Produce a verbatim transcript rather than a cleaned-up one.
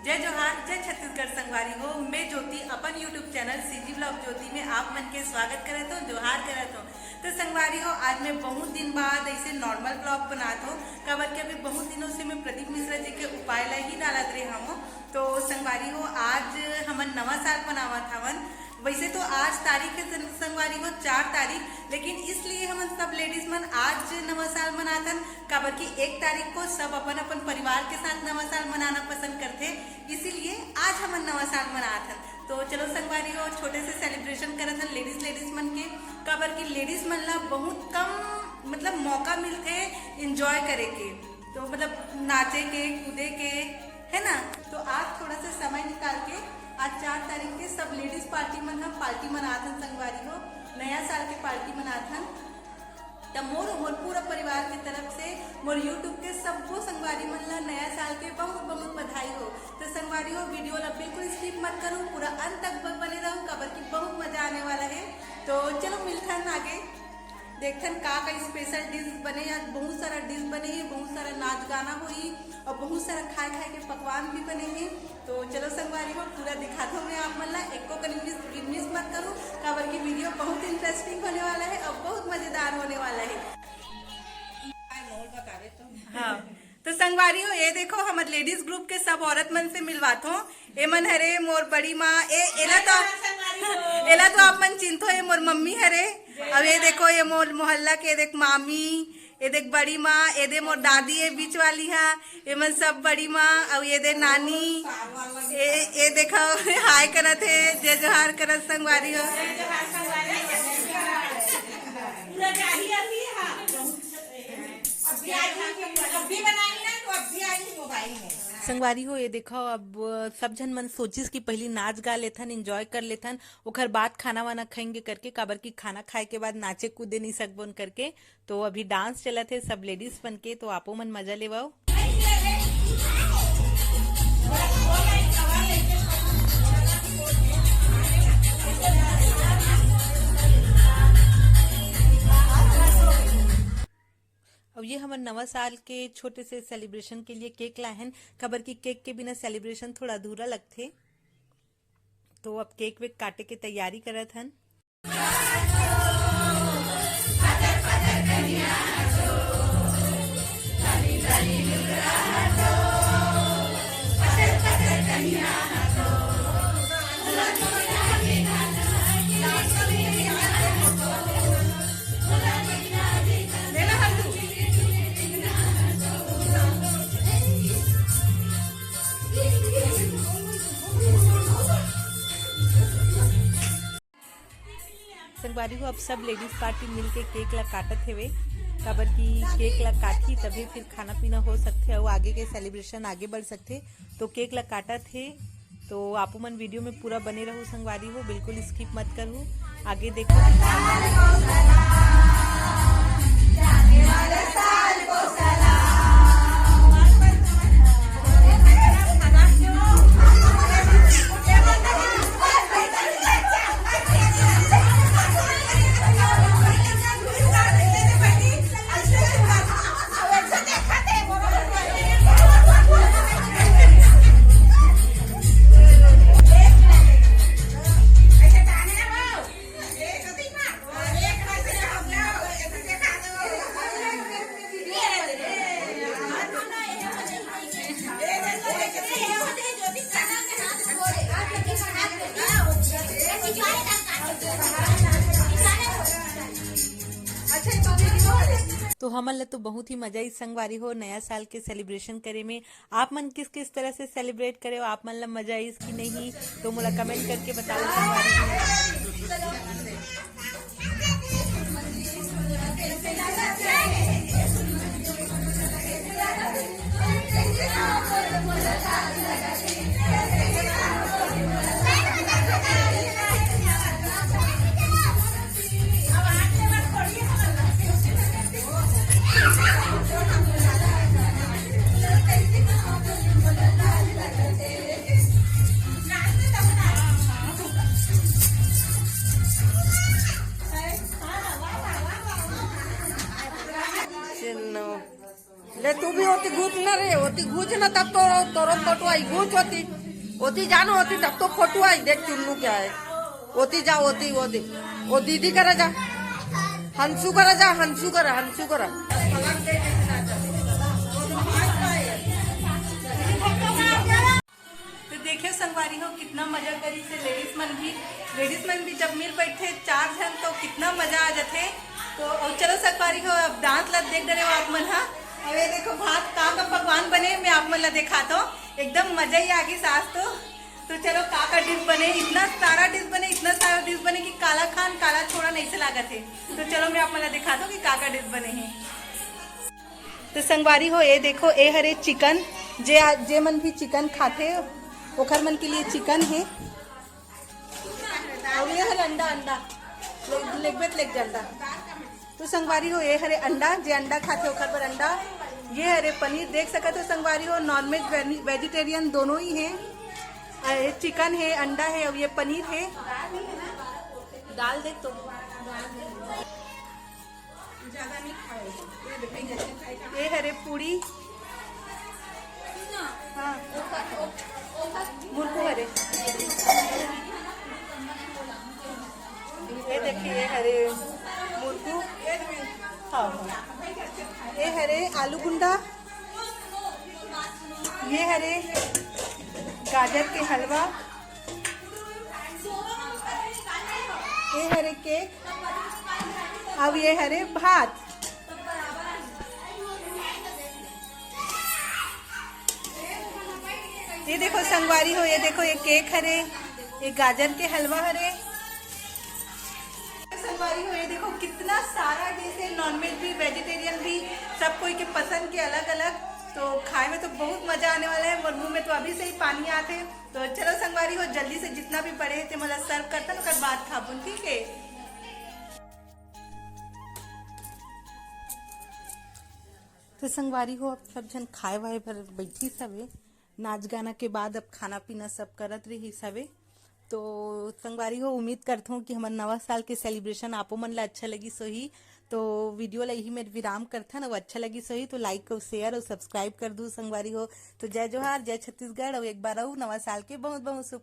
जय जोहार, जय छत्तीसगढ़ संगवारी हो। मैं ज्योति अपन YouTube चैनल सीजी ब्लॉग ज्योति में आप मन के स्वागत करत हूँ, जोहार करत हूँ। तो संगवारी हो, आज मैं बहुत दिन बाद ऐसे नॉर्मल ब्लॉग बनात हूँ, काबर कि अभी बहुत दिनों से मैं प्रदीप मिश्रा जी के उपाय ला ही डालत रहे हूँ। तो संगवारी हो, आज हमन नवा साल मनावत हवन। वैसे तो आज तारीख है सं-, संगवारी हो, चार तारीख, लेकिन इसलिए हमन सब लेडीज मन आज नवा साल मनाथन, काबर कि एक तारीख को सब अपन अपन परिवार के साथ नवा साल मनाना पसंद करथे, इसीलिए आज हमन नवा साल मनाथन। तो चलो संगवारी हो, छोटे से सेलिब्रेशन करत हन लेडीज लेडीज मन के, काबर कि लेडीज मन ला बहुत कम, मतलब, मौका मिलथे एंजॉय करे के, तो मतलब नाचे के, कूदे के, है ना। तो आज थोड़ा सा समय निकाल के आज चार तारीख के सब लेडीज पार्टी मन हम पार्टी मनात हन संगवारी हो, नया साल के पार्टी मनात हन। त मोर, मोर पूरा परिवार के तरफ से मोर YouTube के सब्बो संगवारी मन ला नया साल के बहुत बहुत बधाई हो। तो संगवारी हो, वीडियो ला बिल्कुल स्किप मत करो, पूरा अंत तक ब-, बने रहो, काबर कि बहुत मजा आने वाला है। तो चलो मिलथन आगे, देखथन का का स्पेशल डिश बने। आज बहुत सारा डिश बने है, बहुत सारा नाच गाना होई और बहुत सारा खाए खाए के पकवान भी बने हैं। तो चलो संगवारी हो, पूरा दिखात हूँ मैं आप मन ला, एको कनी मिस, मिस मत करो, काबर की वीडियो बहुत इंटरेस्टिंग होने वाला है और बहुत मजेदार होने वाला है। हाँ, तो संगवारी हो, ये देखो, हमर लेडीज ग्रुप के सब औरत मन से मिलवात हो। ए मन हरे मोर बड़ी माँ, ए, एला तो, एला तो आप मन चिन्हत हो, ये मोर मम्मी हरे। अब ये देखो, ये मोर मोहल्ला के, ये देख मामी, ये देख बड़ी माँ, ये दे मोर दादी, ये बीच वाली हा, ये मन सब बड़ी माँ, अउ ये दे नानी, ये, ये देखो, हाय करत हे, जय जोहार करत संगवारी हो। पूरा जाही अभी, हाँ। अभी आई, अभी बनाई ना, तो अभी आई मोबाइल में। संगवारी हो, ये देखो, अब सब झन मन सोचिस कि पहली नाच गा लेथन, एंजॉय कर लेथन, ओखर बाद खाना वाना खाएंगे करके, काबर कि खाना खाए के बाद नाचे कूदे नहीं सकबोन करके। तो अभी डांस चलत हे सब लेडीज मन के, तो आपो मन मजा लेवव। अब ये हमर नवा साल के छोटे से सेलिब्रेशन के लिए केक लाए हन, काबर कि केक के बिना सेलिब्रेशन थोड़ा अधूरा लगथे। तो अब केक वेक काटे के तैयारी करत हन। संगवारी हो, अब सब लेडीज पार्टी मिल के केक ला काटत हेवे, काबर कि केक ला काटही तभे फिर खाना पीना हो सकथे अउ आगे के सेलिब्रेशन आगे बढ़ सकथे। तो केक ला काटत हे, तो आपो मन वीडियो में पूरा बने रहू संगवारी हो, बिल्कुल स्किप मत करू। आगे देखो। तो हमन ला तो बहुत ही मजा आई संगवारी हो नया साल के सेलिब्रेशन करे में। आप मन किस किस तरह से सेलिब्रेट करे हो, आप मन ला मजा आइस कि नहीं, तो मोला कमेंट करके बताओ संगवारी हो। चिन्नू। ले तू भी ओती घुच ना रे, ओती घुच ना, तब तो तोरो फोटो आई। घुच ओती, ओती जानो ओती, तब तो फोटो आई। देख चुन्नू क्या है, ओती जा, ओती, ओती, ओ दीदी करा जा, हंसू करा जा, हंसू करा, हंसू करा। तो देखियो संगवारी हो, कितना मजा करी से लेडीज मन भी। लेडीज मन भी जब मिल बैठे चार झन, तो कितना मजा आ जाथे। तो अब चलो संगवारी हो, अब डांस ला देख डरे हो आप मन हा। अब ये देखो भात का का पकवान बने, मैं आप मन ला दिखाता हूँ। एकदम मजा ही आ गई सास तो। तो चलो का का डिश बने, इतना सारा डिश बने, इतना सारा डिश बने कि काला खान काला छोड़ा नहीं से लागत है। तो चलो मैं आप मन ला दिखाता हूँ कि का का डिश बने हैं। तो संगवारी हो, ये देखो, ये हरे चिकन, जे जे मन भी चिकन खाथे, ओखर मन के लिए चिकन है। और ये हरे अंडा, अंडा ले- लेगबे त लेग जा अंडा। तो संगवारी हो, ये हरे अंडा, जे अंडा खाथे ओखर बर अंडा। ये हरे पनीर, देख सकत हो संगवारी हो, नॉनवेज वेजिटेरियन दोनों ही है। अ, ये चिकन है, अंडा है और ये पनीर है। दाल देख तो ये हरे पूड़ी, हाँ, मुरकू हरे। ये देखिए, ये हरे मुरकू, हाँ, हाँ। ये हरे आलू गुंडा, ये हरे गाजर के हलवा, ये हरे केक, अब ये हरे भात। ये देखो संगवारी हो, ये देखो, ये केक हरे, ये गाजर के हलवा हरे। संगवारी हो, ये देखो कितना सारा डिश है, नॉनवेज भी, वेजिटेरियन भी, सब कोई के पसंद के अलग अलग। तो खाए में तो बहुत मजा आने वाला है, मोर मुंह में तो अभी से ही पानी आते। तो चलो संगवारी हो, जल्दी से जितना भी पड़े है ते मला सर्व करता, ओकर बाद खाबुन, ठीक है। तो संगवारी हो, अब सब झन खाए वाए बर बैठी सवे। नाच गाना के बाद अब खाना पीना सब करत रही सवे। तो संगवारी हो, उम्मीद करथों कि हमर नवा साल के सेलिब्रेशन आपो मन ला अच्छा लगिस होही। तो वीडियो ला यही में विराम करथन। अउ अच्छा लगिस होही तो लाइक अउ शेयर अउ सब्सक्राइब कर दू संगवारी हो। तो जय जोहार, जय छत्तीसगढ़, अउ एक बार अउ नवा साल के बहुत बहुत शुभ